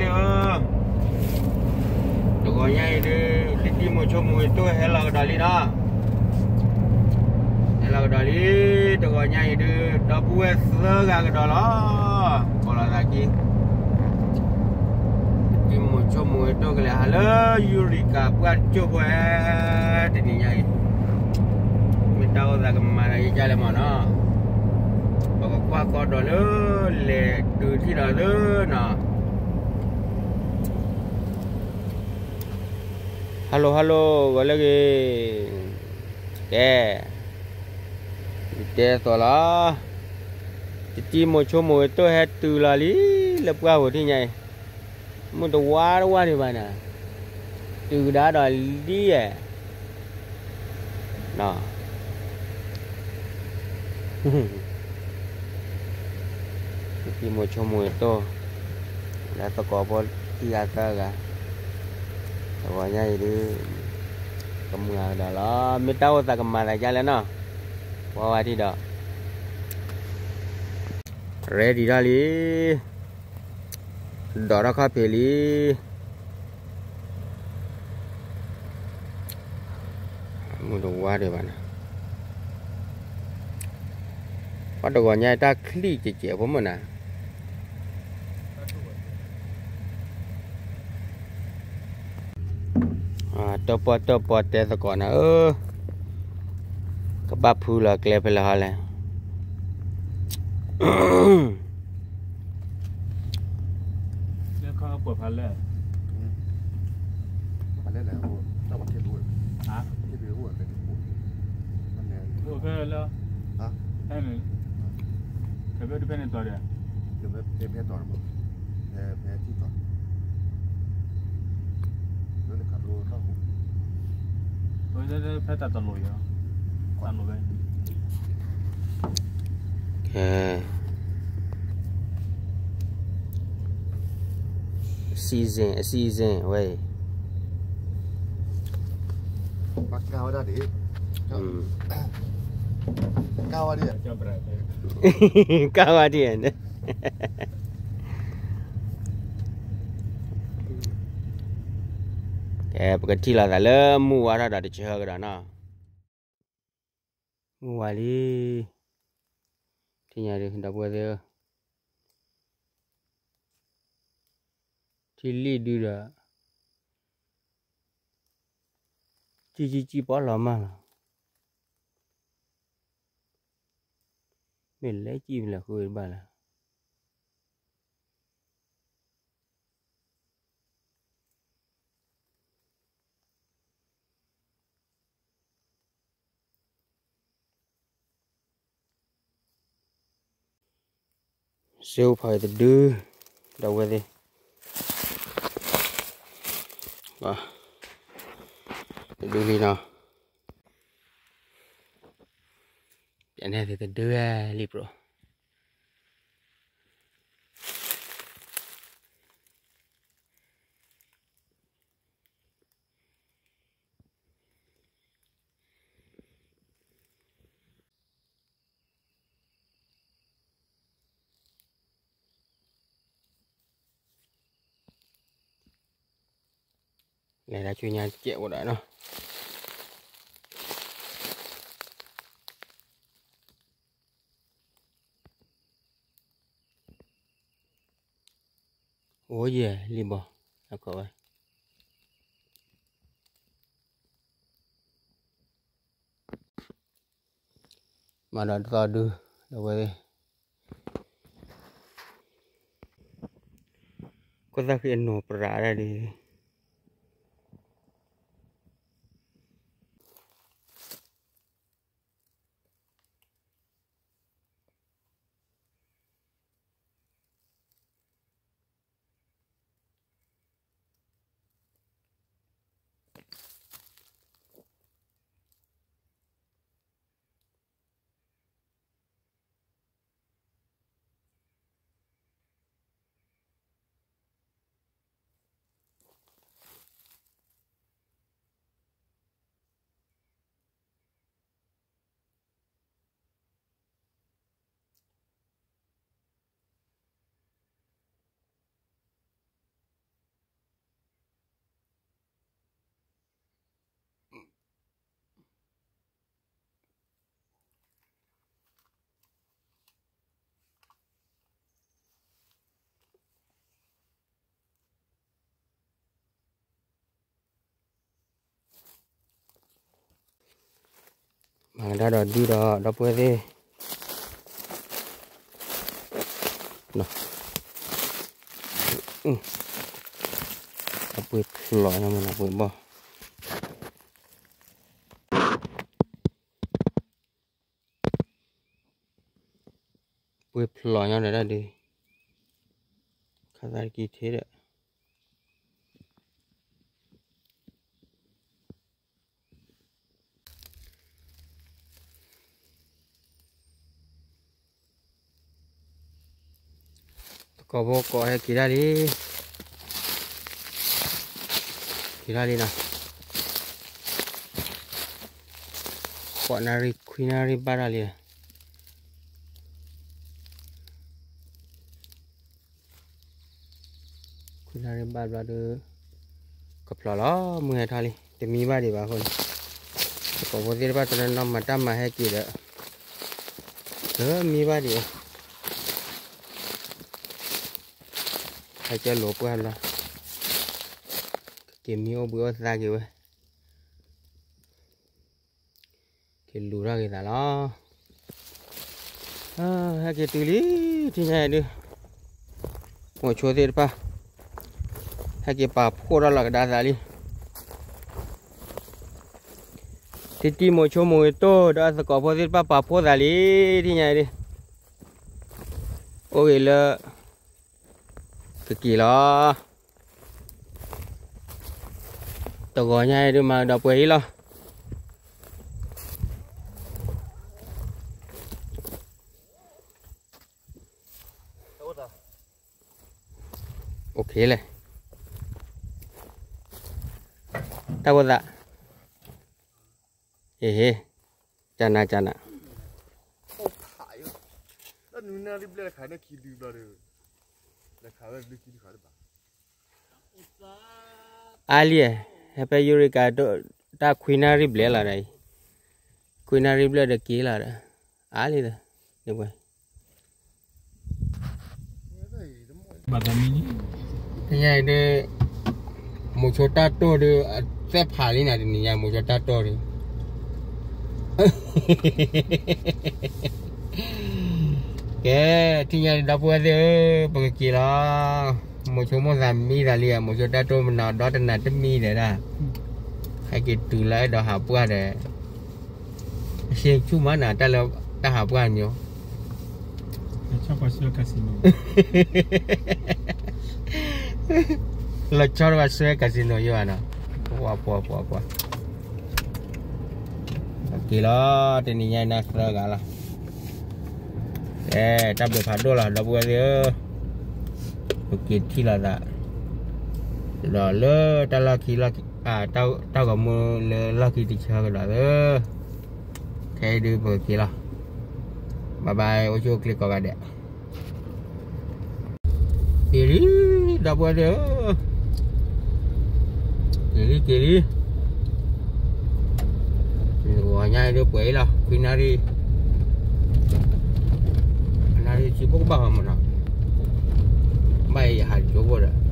တဂီၤညါအံၤဒုး တံတံမိၤဆိမိၤအံၤတိၢ်ဟဲလီၤကဒီးလံနီၤ, ဟဲလီၤကဒီးလံ, တဂီၤညါအံၤဒုး ဒီပုၢ်ဝဲၢ်သၢဂၤကဒီးလီၤ, ကိးလီၤသးက့ၤ, တံတံမိၤဆိမိၤအံၤတိၢ်ကလဲၤဟးလၢယူရံၤကၤပှၢ်တကၠိၢ်ဖိဧါ, တနံၤညါအံၤ မ့ၢ်တၢ်အိၣ်သးကမၤဒီးယကလဲၣ်မးနီၤ, ပကကွၢ်ကီဒီးလၢ လဲၤတုၤထံၣ်ဒီးလၢနီၤ Hello hello ဂီၤလၢဂ့ၤ, ကဲ, ယတဲသိးလီၤ, တံတံမိၤဆိမိၤအံၤတိၢ်ဟဲတုၤလီၤလံ, လၢပှၢ်ပူၤထံၣ်ညါအံၤ, မုၢ်တဝါတဝါဒံးဘၣ်န့ၣ်, တုၤကဒါဒီးလံဧါ တံတံမိၤဆိမိၤအံၤတိၢ်, လၢသကိးဖိခံဂၤသၢဂၤ, တဂီၤညါအံၤဒုး ကမုာ်အကဒီးလီၤ, မ့ၢ်တၢ်အိၣ်သးကမၤသးဒ်လဲၣ်နီၤ, ဝါဝါထံၣ်ဒီး ready ထီၣ်လံ, ဒိးထီၣ်ခီၣ်ဖံးလံ မုၢ်တဝါဒံးဘၣ်န့ၣ်, ပှၤတဂီၤညါတၢ်ချံၣ်ကဲးကဲးဖိမုၣ်နၤ, တၢၣ်ပီၣ်တၢၣ်ပီၣ်တဲသကိးနၤဧၢ, ကဘၣ်ဖုလီၤကျဲဖဲလဲၣ်ဟီလဲၣ် လၢခီၣ်ပှၢ်ဖးလဲၣ်, ဖးလဲၣ်လဲၣ်, အိၣ်ဖဲလဲၣ်, ဖဲန့ၣ်, ဖဲဖဲန့ၣ်တီၤဒီး, ဖဲဖဲတီၤဒီး, ဖဲဖဲထံတီၤ, ဖဲတၢ်တလိၤယၤ, တၢ်လိၤဖဲ ကဲ, season, season ဝဲအံၤ, ကါဝဲဒၣ်ဒံး, ကါဝဲဒၣ်, ကါဝဲဒၣ်န့ၣ်, ကဲ, ပကထံၣ်လိာ်သးလၢမုၢ်ဝါထီၣ်ဒီးတဆၢကဒီးနီၤ. မုၢ်ဝါလံ, ထံၣ်ညါဒုး ဒီပုၢ်ဝဲၢ်သ့ၣ်ဧၢ, ထံၣ်လံဒုဒီး ကံၣ်ကံၣ်ကံၣ်ပီလီၤမၢ်လီၤ, မ့ၢ်လဲၤကံၣ်ဖဲလဲၣ်ဃုတဘၣ်လၢ စ့အိၣ်ဖးတဒု, ဒီပုၢ်ဝဲၢ်သ့ၣ်, တဒုလံနီၤ, ပျဲန့ၣ်သ့ၣ်တဒုလံပျိ လဲၤဒၣ်ဆူညါစဲးဝဲဒၣ်နီၤ, အိၣ်ယဲၢ်လံဘီ, အခိးဝဲ မၤဒီးတသီဒု, ဒီပုၢ်ဝဲၢ်သ့ၣ်, ခိၣ်သၣ်ဃံအနိးပြးဒၣ်ဒ် ကဒါဒီးဒုဒီး ဒီပုၢ်ဝဲၢ်သ့ၣ်, အပှ့ၤဖျိးညါမ့ၢ်နီၤ ပှ့ၤဘီၣ်, ပှ့ၤဖျိးညါဒီးဒၣ်ဒုး, ခါသးတကံထ့ဒီး သကိးဖိကိးဟဲက့ၤဒၣ်လံ, က့ၤဒၣ်လံနီၤ, ဃိးနၣ်ရံၣ်ခွံနၣ်ရံၣ်ဘၣ်ဒၣ်လံ. ခွံနၣ်ရံၣ်ဘၣ်ဘျီဒီး ကဖျိးလီၤ မုၢ်ဟဲထီၣ်လံ တမံဘၣ်ဒံးဘၣ်အဃိန့ၣ်, သကိးဖိသ့ၣ်တဖၣ်တနီၤနီၤမၤတၢ်မၤဟဲက့ၤဒီး တမံဘၣ်ဒံး, ဟဲက့ၤလိာ်ပှၢ်ဘျီ, က့ၤမံအိၣ်ဘှံးအိၣ်သါက့ၤဝဲ က့ၤလူၤထီၣ်က့ၤသးလီၤ. ဟဲက့ၤတုၤလံ ထံၣ်ညါအံၤဒုး, မိၤဆိသ့ၣ်တဖၣ် ဟဲက့ၤပာ်ဖှိၣ်ထီၣ်လီၤကဒါသးလံ. တံတံမိၤဆိမိၤဂ့ၤတိၢ်ဒီးအသကိးဖိသ့ၣ်တဖၣ်ပာ်ဖှိၣ်သးလံ ထံၣ်ညါအံၤဒုး, အိၣ်ဂ့ၤလၢ ကက့ၤလီၤ. တဂီၤညါအံၤဒုးမၤဒီးပှဲၤအံၤလီၤ. လဲၣ်, တၢ်ဖိသၣ်, ဟ့ၣ်ဟ့ၣ်, ကနၤကနၤ အါလံ, ဟဲဖဲယူရံကၤ တၢ်ခွံနၣ်ရံၣ်ဘျဲၣ်လီၤဒီးအံၤ, ခွံနၣ်ရံၣ်ဘျဲၣ်ဒီးက့ၤလီၤဒီး, အါလံဒီး, တနံၤညါအံၤဒုး, မိၤဆိတၢ်တိၢ်ဒီး အသဲဖးလံနၤ တနံၤညါမိၤဆိတၢ်တိၢ်ဒီး ကဲ, ထံၣ်ညါဒီပုၢ်ဝဲၢ်သ့ၣ်ဧၢ, ပကက့ၤလီၤ. မိၤဆိမိၣ်သးမံသးလံဧါ, မိၤဆိတၢ်တိၢ်မနုၤဒီတနၤတမံဒီးဒၣ်, ဟဲက့ၤတုၤလၢအဲၣ်ဒိးဟးပှၢ်ဒီး, အဆ့ဆူၣ်မးနၤ တၢ်လၢတၢ်ဟးပှၢ်မ�့ၢ် လီၤဆီဒၣ်ဘၣ်ဆှၢ casino ယိၤဧါနီၤ, ပှၤပှၤပှၤပှၤ, က့ၤလီၤ တနံၤညါအံၤနၤသၢဂၤလီၤ, အဲ တၢ်ဘျုးဖးဒိၣ်လီၤ ဒီပုၢ်ဝဲၢ်သ့ၣ်ဧၢ, ပက့ၤထံၣ်လိာ်သး, ဒီးလၢတၢ်လီၢ်ခံလီၢ်ခံ, တၢ်ဂီၤမူလၢလီၢ်ခံတဆၢကဒီးဧၢ, ခဲအံၤဒုးပကက့ၤလီၤ, bye bye အိၣ်ဆူၣ်အိၣ်ချ့ကိးဂၤဒဲး. က့ၤလံ, ဒီပုၢ်ဝဲၢ်သ့ၣ်ဧၢ, က့ၤလံ က့ၤလံ, ဂီၤညါအံၤဒုးပှဲၤအံၤလီၤ ခွံနၣ်ရံၣ်, နၣ်ရံၣ်ဆံဖိကဘၣ်ဃီမးနီၤ, ဘၣ်အံၤယဟးကၠိဖိဒီး